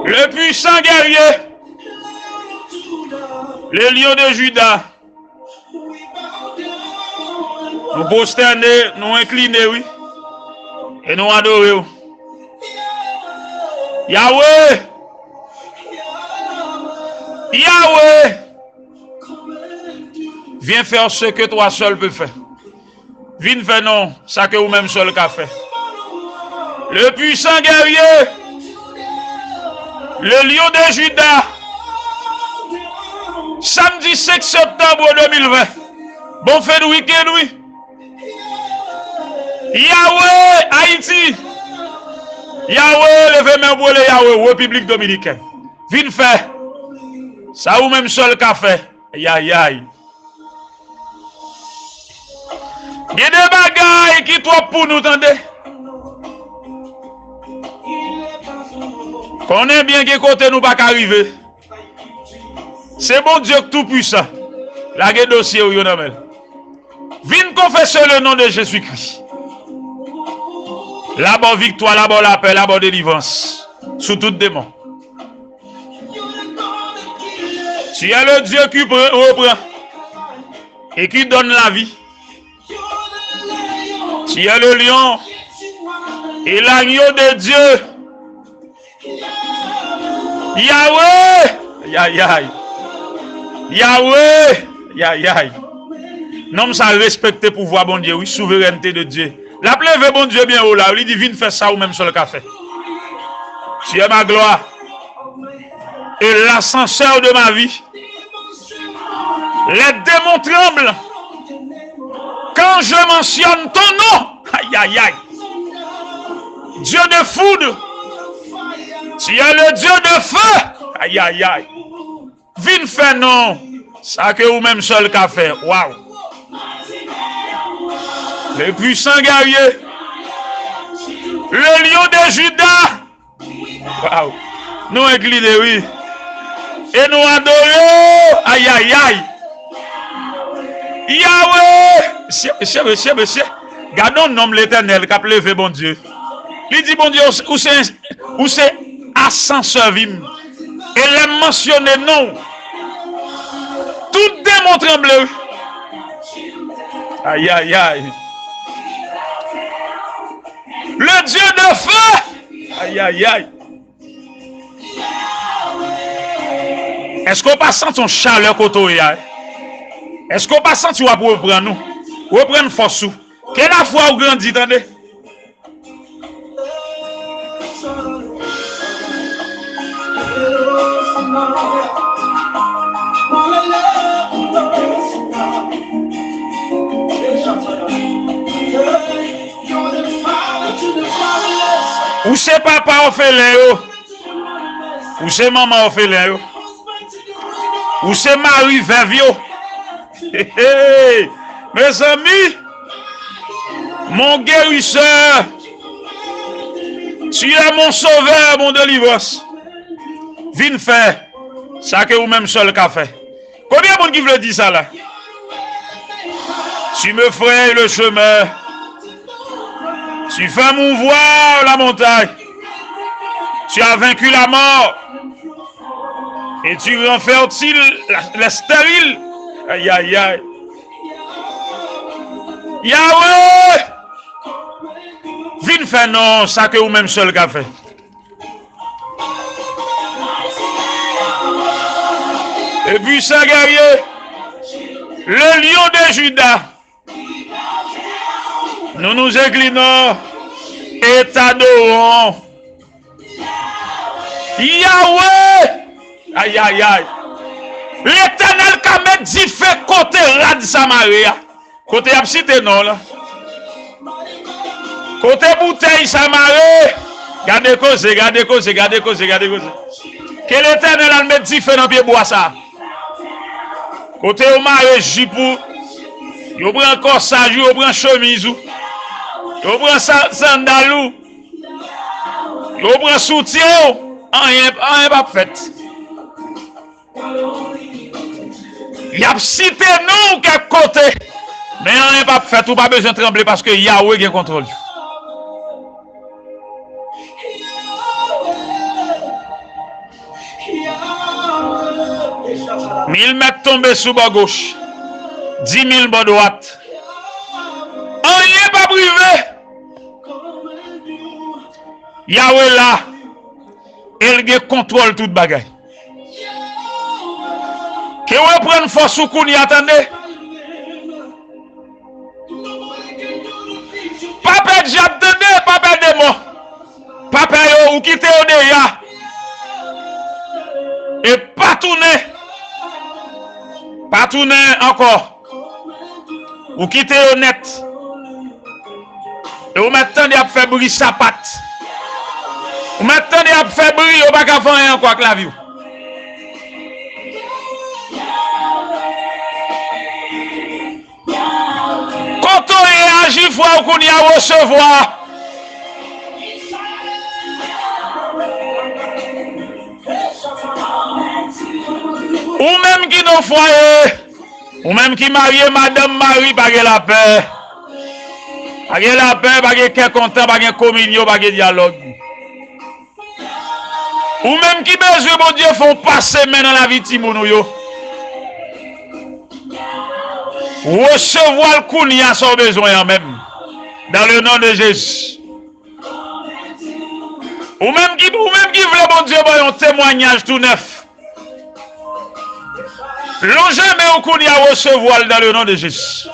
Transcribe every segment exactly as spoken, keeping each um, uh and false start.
Le puissant guerrier, le lion de Juda. Nou pwostène, nou enkline, wi. E nou adore w. Yahweh! Yahweh! Viens faire ce que toi seul peux faire. Vin fè non sa ke ou menm sèl ka fè. Le puissant guerrier, le lion de Juda, samdi senk septanm de mil ven. Bon fen de wikenn, wi. Yahweh, Ayiti. Yahweh, leve men w pou w rele Yahweh, Repiblik Dominikèn. Vin fè sa ou menm sèl ka fè. Ayayay. Gen de bagay ki twòp pou nou, tande. Konnen byen gen kote nou pa ka rive. Se Bondye k tou pwisan. Lage dosye w yo nan men l. Vin konfese le non de Jezikri. L a ba w viktwa, l a ba w lapè, l a ba w delivrans sou tout demon. Tu es le Dieu qui pre- reprend et qui donne la vie. Tu es le lion et l'agneau de Dieu. Yahweh! Ayayay! Yahweh! Ayayay! Nonm sa respekte pouvwa Bondye, wi, souverènte de Dye. L ap leve Bondye byen wo la, li di, vin fè sa ou menm sèl ka fè. Tu es ma gloire et l'ascenseur de ma vie. Les démons tremblent quand je mentionne ton nom. Aïe, aïe, aïe. Dieu de foudre. Tu es le Dieu de feu. Aïe, aïe, aïe. Vin fè non sa ke ou menm sèl ka fè. Waw. Le puissant guerrier. Le lion de Juda. Waw. Nou enkline, wi. E nou adore w. Ayayay. Yahweh. Mesye, mesye, mesye, mesye. Gade yon nonm Letènèl k ap leve Bondye. Li di, Bondye, ou se, ou se, ou se asansè vi m. E lè m mansyone non w, tout demon tranble, wi. Ayayay. Le Dieu de feu. Ayayay. Èske w pa santi yon chalè kote w ye a? Èske w pa santi w ap reprann ou? Reprann fòs ou. Ke lafwa w grandi, tande. Ou se papa òfelen yo. Ou se manman òfelen yo. Ou se mari vèv yo. Hey, hey. Mezanmi, mon guérisseur, tu es mon sauveur, mon délivrance. Vin fè sa ke ou menm sèl ka fè. Konbyen moun ki vle di sa la? Tu me frayes le chemin. Tu fais mouvoir la montagne. Tu as vaincu la mort. Et tu rends fertile la, les stériles. Ayayay. Yahweh! Vin fè non sa ke ou menm sèl ka fè. Le puissant guerrier, le lion de Juda, nous nous inclinons et t'adorons. Yahweh! Ayayay! Letènèl ka met dife kote rad sa mare a. Kote y ap site non w lan. Kote boutèy sa mare. Gade koze, gade koze, gade koze, gade koze. Ke Letènèl al met dife nan pye bwa sa. Kote yo mare jip ou, yo pran kòsaj ou, yo pran chemiz ou, yo pran sa- sandal ou, yo pran soutyen ou, anyen, anyen p ap fèt. Y ap site non w kèk kote, men anyen p ap fèt, ou pa bezwen tranble paske Yahweh gen kontwòl. Mil mèt tonbe sou bò goch, dimil bò dwat. Anyen p ap rive. Yawe la, e l gen kontwòl tout bagay. Ke w reprann fòs ou kounye a, tande. Pa pè dyab, tande, pa pè demon. Pa pè yo, ou kite yo deja. E pa tounen. Pa tounen ankò. Ou kite yo nèt. E ou mèt tande y ap fè bri sapat. Ou mèt tande y ap fè bri, yo pa ka fè anyen ankò ak lavi w. Kote w ye, aji fwa w kounye a, resevwa. Ou menm ki nan fwaye, ou menm ki marye, madanm, mari, pa gen lapè. Pa gen lapè, pa gen kè kontan, pa gen kominyon, pa gen dyalòg. Ou menm ki bezwen Bondye fè yon pase men nan lavi timoun ou yo, resevwa l kounye a sa w bezwen an menm. Dans le nom de Jésus. Ou menm ki, ou menm ki vle Bondye ban yon temwayaj tou nèf, lonje men w kounye a, resevwa l dans le nom de Jésus.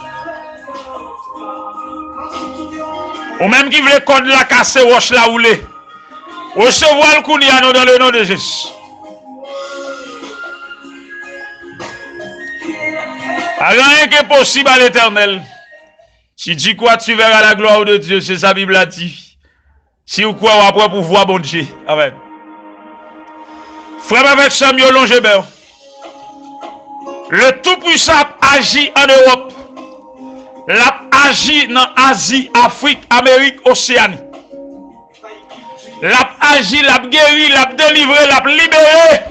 Ou menm ki vle kòd la kase, wòch la woule, resevwa l kounye a non, dans le nom de Jésus. Pa gen anyen ki enposib a Letènèl. Si tu crois, tu verras la gloire de Dieu, se sa Bib la di. Si w kwè, w ap wè pouvwa Bondye. Amèn. Frè m avèk sè m yo, lonje men w. Le Tout-Puissant ap aji an Ewòp. L ap aji nan Azi, Afrik, Amerik, Oseyani. L ap aji, l ap geri, l ap delivre, l ap libere,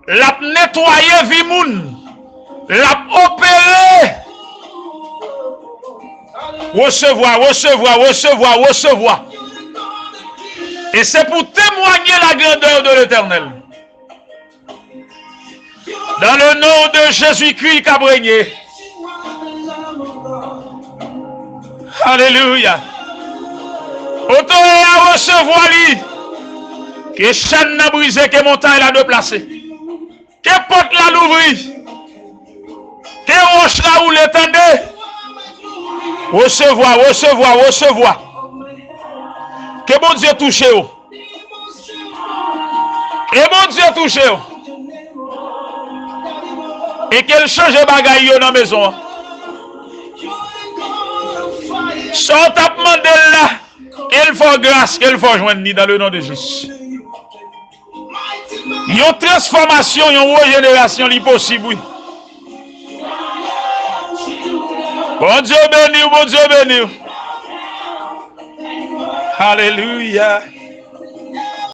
l ap netwaye vi moun, l ap opere. Resevwa, resevwa, resevwa, resevwa. E se pou temwanye la grandeur de l'Éternel. Dans le nom de Jésus-Christ k ap renye. Alelouya. Otorite a resevwa li. Ke chèn nan brize, ke montay la deplase. Ke pòt la louvri. Ke wòch la woule, tande. Resevwa, resevwa, resevwa. Ke Bondye touche w. E Bondye touche w. E ke l chanje bagay yo nan mezon an. Sa w t ap mande l la, ke l fè w gras, ke l fè w jwenn li dans le nom de Jésus. Yon transfòmasyon, yon rejenerasyon, li posib, wi. Bondye beni w, Bondye beni w. Alelouya.